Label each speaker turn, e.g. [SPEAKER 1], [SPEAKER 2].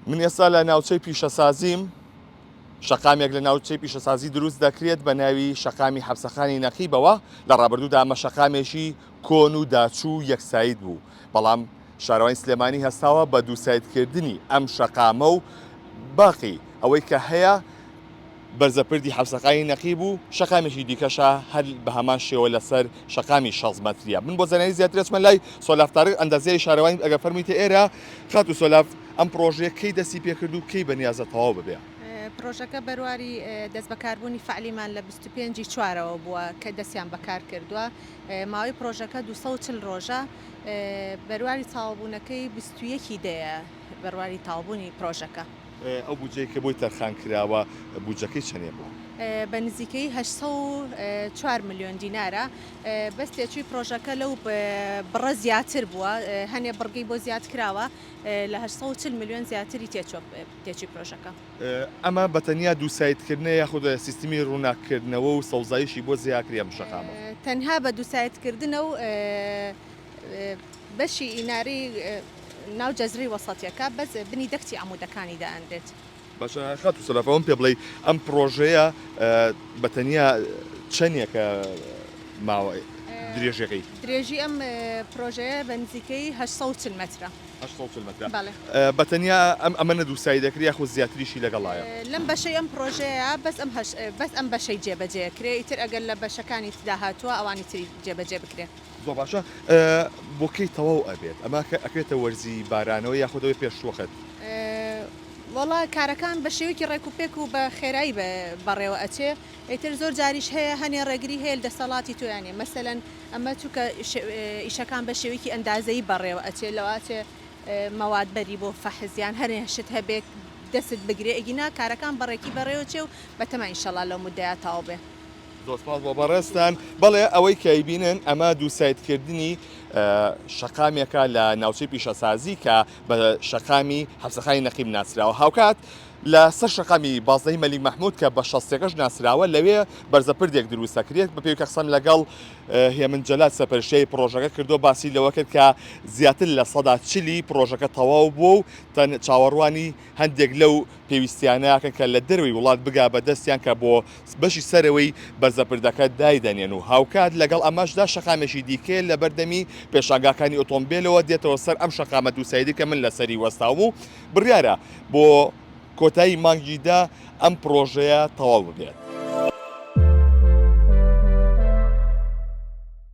[SPEAKER 1] من ئێستا لە ناوچەی پیشەسازیم، شەقامێک لە ناوچەی پیشەسازی دروست دەکرێت بە ناوی شەقامی حەپسەخانی نەقیبەوە، لە ڕابردوودا ئەمە شەقامێکی کۆن و داچوو و یەکساید بوو، بەڵام شارەوانی سلێمانی هەستاوە بە دووسایدکردنی ئەم شەقامە و باقی ئەوەی کە هەیە بەرزەپردی حەپسەخانی نەقیب و شەقامێکی دیکەشە هەر بە هەمان شێوە لەسەر شەقامی 60 مەتریە. من بۆ زانیاری زیاتر ئەچمە لای سۆلاف تارق ئەندازیاری شارەوانی ئەگەر فەرموویتە ئێرە خاتوو سۆلاف ئەم پڕۆژەیە کەی دەستی پێکرد و کەی بەنیازە تەواو ببێ؟
[SPEAKER 2] پڕۆژەکە بەرواری دەستبەکاربوونی فەعلیمان لە 25 ی چوارەوە بووە کە دەستیان بەکار کردووە ماوەی پڕۆژەکە 240 ڕۆژە بەرواری تەواوبوونەکەی 21 ی دەیە بەرواری تەواوبوونی پڕۆژەکە.
[SPEAKER 1] ئەو بودجەی کە بۆی تەرخان کراوە بودجەکەی چەندێ بووە؟
[SPEAKER 2] بە نزیکەیی 804 ملیۆن دینارە، بەس تێچووی پڕۆژەکە لەو بڕە زیاتر بووە، هەنێ بڕگەی بۆ زیاد کراوە، لە 840 ملیۆن زیاتری تێچووە تێچووی پرۆژەکە.
[SPEAKER 1] ئەمە بە تەنیا دووسایدکردنە یاخود سیستمی ڕووناککردنەوە و سەوزاییشی بۆ زیاکرێ ئەم شەقامە؟
[SPEAKER 2] تەنها بە دووسایدکردنە و بەشی ئینارەی ناو جەزرەی وەسەتیەکە بەس بنی دەکتی عەمودەکانی دائەنرێت.
[SPEAKER 1] باشە خاتوو سەلاف ئەوەم پێ بڵێی ئەم پڕۆژەیە بە تەنیا چەندێکە ماوە درێژەکەی؟
[SPEAKER 2] درێژی ئەم پرۆژەیە بە نزیکەیی 840 مەترە.
[SPEAKER 1] 840 مەترە. بەڵێ. بە تەنیا ئەم ئەمە نە دووسایی دەکرێ یاخود زیاتریشی لەگەڵایە؟
[SPEAKER 2] لەم بەشەی ئەم پرۆژەیە بەس ئەم هەش بەس ئەم بەشەی جێبەجێ کرێ ئیتر ئەگەر لە بەشەکانی تردا هاتووە ئەوانی تری جێبەجێ بکرێ.
[SPEAKER 1] زۆر باشە بۆ کەی تەواو ئەبێت؟ ئەمە ئەکرێتە وەرزی بارانەوە یاخود ئەوەی پێشوەخت؟
[SPEAKER 2] وەڵا کارەکان بە شێوەیەکی ڕێک و پێک و بە خێرایی بەڕێوە ئەچێ ئیتر زۆر جاریش هەیە هەنێ ڕێگری هەیە لە دەسەڵاتی تۆیا نیە مەسەلەن ئەمە چونکە ئیشەکان بە شێوەیەکی ئەندازەیی بەڕێوە ئەچێ لەواچێ مەواد بەری بۆ فەحس یان هەنێ شت هەبێ دەست بگرێ ئەگینا کارەکان بەڕێکی بەڕێوە چێ و بەتەما ئینشەڵا لەو مودەیا تەواو بێ.
[SPEAKER 1] زۆر سپاس بۆ بەڕێزتان. بەڵێ ئەوەی کە ئەیبینن ئەمە دووسایدکردنی شەقامێکە لە ناوچەی پیشەسازی کە بە شەقامی حەپسەخانی نەقیب ناسراوە. هاوکات لە سەر شەقامی بازنەی مەلیک مەحمود کە بە شەستەکەش ناسراوە لەوێ بەرزە پردێک دروست دەکرێت. بە پێی کە قسەم لەگەڵ هێمن جەلال سەرپەرشتیاری پڕۆژەکە کردووە باسی لەوە کرد کە زیاتر لە سەدا چلی پڕۆژەکە تەواو بووە و چاوەڕوانی هەندێک لەو پێویستیانە ئەکەن کە لە دەرەوەی وڵات بگا بە دەستیان کە بۆ بەشی سەرەوەی بەرزەپردەکە دایدەنێن و هاوکات لەگەڵ ئەمەشدا شەقامێکی دیکەیە لەبەردەمی پێشانگاکانی ئۆتۆمبێلەوە دێتەوە سەر ئەم شەقامە دووسایدی کە من لەسەری وەستاوم و بڕیارە بۆ کۆتایی مانگی دە ئەم پڕۆژەیە تەواو ببێت.